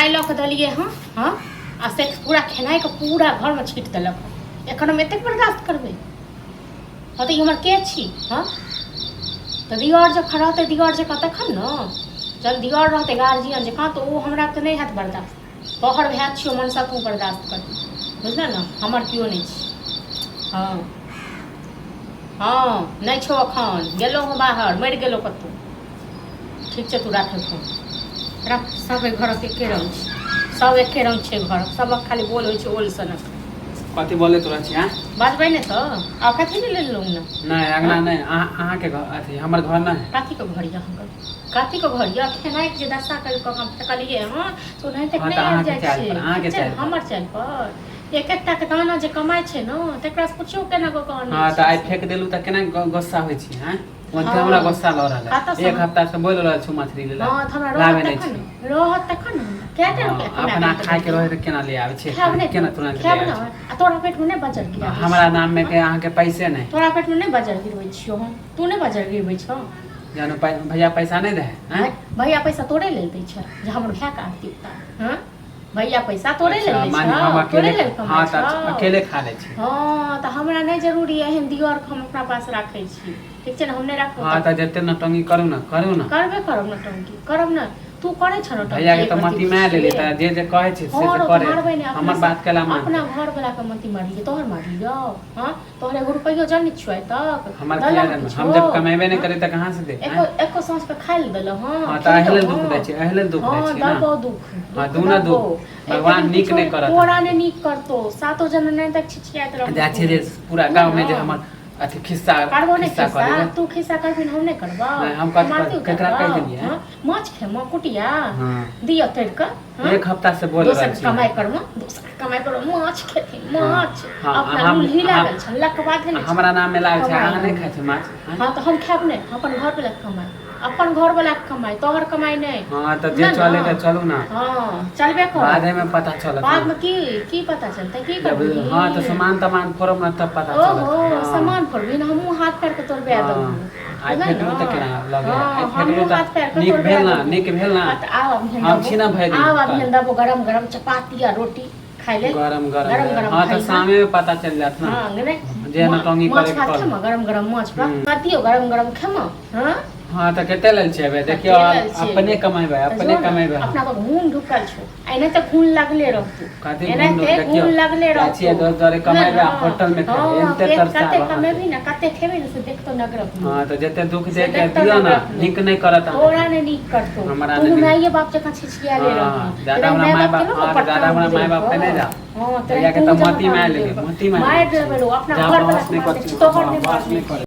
खेनाइ लऽ कऽ देलियै हँ हँ आ से पूरा खेनाइके पूरा घरमे छीट देलक हँ एखन हम एतेक बर्दाश्त करबै हँ तऽ ई हमर के छी हँ तऽ दिअर जखन रहतै दिअर जकाँ तखन ने जहन दिअर रहतै गार्जियन जकाँ तऽ ओ हमरा तऽ नहि हैत बर्दाश्त तोहर भाय छियौ मनसा तू बर्दाश्त कर बुझले ने हमर केओ नहि छी हँ हँ नहि छौ एखन गेलहुँ हँ बाहर मरि गेलहुँ कतहु ठीक छै तू राखै फोन रख। सब एहि घरक एके रंग छै, सब एके रंग छै घरक, सबक खाली बोल होइ छै ओल सनक। कथी बोलैत रहै छी आँय? बाजबै नहि तऽ आब कथी ले लेलहुँ ने? नहि अङ्गना नहि, अहाँके घर अथी हमर घर नहि। कथीके घर यऽ अहाँके? कथीके घर यऽ? खेनाइके जे दशा करि कऽ हम फेकलियै हँ से ओनाहिते हँ नहि तऽ आबि अहाँके जाइ चालि छै। पर, अहाँके ठीक छै ने चालि पर। हमर चालि पर एक एकटाके दाना जे कमाइ छै ने तकरासँ पुछियौ केना कऽ कऽ आनै हँ तऽ छै आइ से। फेक देलहुँ तऽ केना गुस्सा होइ छी आँय? ओते हमरा हँ गुस्सा लऽ रहल कतऽ है से एक हम हफ्ता से बोल रहल છું मछली ले हँ तऽ हमरा लाबे रहत नहि तखन छी। ने, रहत तखन ने हमरा कएटा हँ रुपया कमा अपना कऽ खाय के देलियै रहे तऽ केना ले आबै छै खायब नहि केना तुरंत ले खायब आबै ने छै? आ तोरा पेटमे नहि बजर गिराबै हमरा छियौ नाम में हँ के अहाँके पैसे नहि। तोरा पेटमे नहि बजर गिरबै छियौ हम, तू नहि बजर गिरबै छौ? जानू भैया पैसा नहि दे है आँय? भैया पैसा तोरे लेल दै छै जे हमर भायके आरती उतार। हँ भैया पैसा तोरे लेल अच्छा दै माने हम छौ, तोरे अकेले लेल कमाइ हँ तऽ छौ। अकेले खा लै छी। हँ तऽ हमरा नहि जरूरी एहन दिअरके हम अपना पास राखै छी, ठीक छै ने? हम नहि राखब। हँ तऽ जते नौटंकी करू ने, करू ने। करबे करब नौटंकी, करब ने। तू करै छ नौटंकी? भैया के एक तऽ रत्ती मती मारि लेली बुझिए तऽ जे जे कहै छै से हँ से रौ तऽ करे मारबै नहि अपना हमर बात केला अपना मानतै? घर वाला के मती मारलियै, तोहर मारलियौ? हँ तोहर एगो रुपैयो जानै छियौ आइ तक हमर किया देलक जानु? किछो? हम जब कमेबे नहि हँ करी तऽ कहाँ से दे एको आँय? एको साँझ के खाय लए देलहुँ? हँ हँ तऽ एहि खेलियौ? लेल दुख दै हँ छी, एहि लेल दुख दै हँ छी ने। दबो दुख, हँ दुख दू ने दबो। दुख एते भगवान दिन नीक किछो नहि करत तोरा नहि अहाँके। नीक करतौ, सातो जन्म नहि तक छिछियाइत रहबो जाइ तू छियै जे पूरा बुझल गाँवमे ने। जे हमर अथी खिस्सा करबो नहि खिस्सा खिस्सा करै लए। तू खिस्सा करबही हम नहि करबौ? नहि हम हम कथी आरती केकरा उतारबौ? कहि देलियै? हँ माछ खेमऽ कुटिया हँ दिअ तोड़ि कऽ? हँ एक हफ्ता से बोल दोसर रहल के छी कमाइ अहाँके। करमऽ, दोसर के कमाइ करमऽ माछ खेथिन हँ माछ। हँ अपना हम लुल्ही अहाँ लागल छनि, लकवा धेने हमरा छनि नाममे लागै छै कमाइ अहाँ नहि नाममे। खाइ छी माछ आँय? हँ तऽ हम खायब नहि? अपन घर वला के कमाइ, अपन घर वला के कमाइ, तोहर कमाइ नहि। हँ तऽ जे बुझल चले ने? तऽ चलू ने। हँ चलबे करब। बादेमे पता चलत ने। बादमे की की पता चलतै? की जब करबिही? हँ तऽ सामान तमान फोड़ब ने तब पता चलत। ओहो हँ सामान फोड़बिही ने, हमहूँ हाथ पैरके तोड़बा हँ देबौ आइ बुझल फेकलहुँ ने। तऽ केना लगे? हँ आइ फेकलहुँ हमहूँ तऽ हाथ पैरके नीक तोड़बा भेल ने? देबौ। नीक भेल ने? हँ तऽ आब अभिहन हम देबो, छी ने भरि दिन आब काल्हि अभिहन देबो गरम गरम चपाती आ रोटी खाय लेल। गरम गरम गरम गरम हँ तऽ खइहऽ। शामेमे पता चलि जायत ने। हँ नहि जे नौटंकी माछ करैके भात करू। खेमऽ? गरम गरम माछ भात हूँ कतियो गरम गरम खेमऽ? हँ हँ तऽ कते लेल छै? देखियौ कते लेल अपने छियै? कमेबै, तऽ अपने जो ने कमेबै हम। अपना पर घून ढुकल छौ, एनाहिते खून लागले रहतौ। कथी घून? एनाहिते देखियौ खून लागले जाइ छियै रहतौ दोस्त जरे बुझल कमेबै ने। आ होटलमे खेबै। हँ एते पेट तरसाब कते अहाँके। कमेबही ने, कते खेबही ने से देखतो नगरक हँ लोक तऽ जते दुख से दे के देखतो दियौ ने, नगरक लोक। नीक नहि करत तोरा अहाँके। नहि नीक करतौ। हमरा तू नहि नीक। माइए बाप जकाँ छिछियाले हँ रहबह जादा तेनाही हमरा माय माय बाप बाप केलौ ने हँ तऽ पटका जादा हमरा गुदड़ि माय बाप पे कऽ। नहि जाउ। हँ भैया तेनाही के तू तऽ जकाँ मती मारि गुदड़ि लेलियै, कऽ मती मारि मारि लेने देबै छी। रौ अपना जा घर बहस वला के नहि मारने करै छी, छी तोहर हम नहि बहस मारने नहि छी। करै।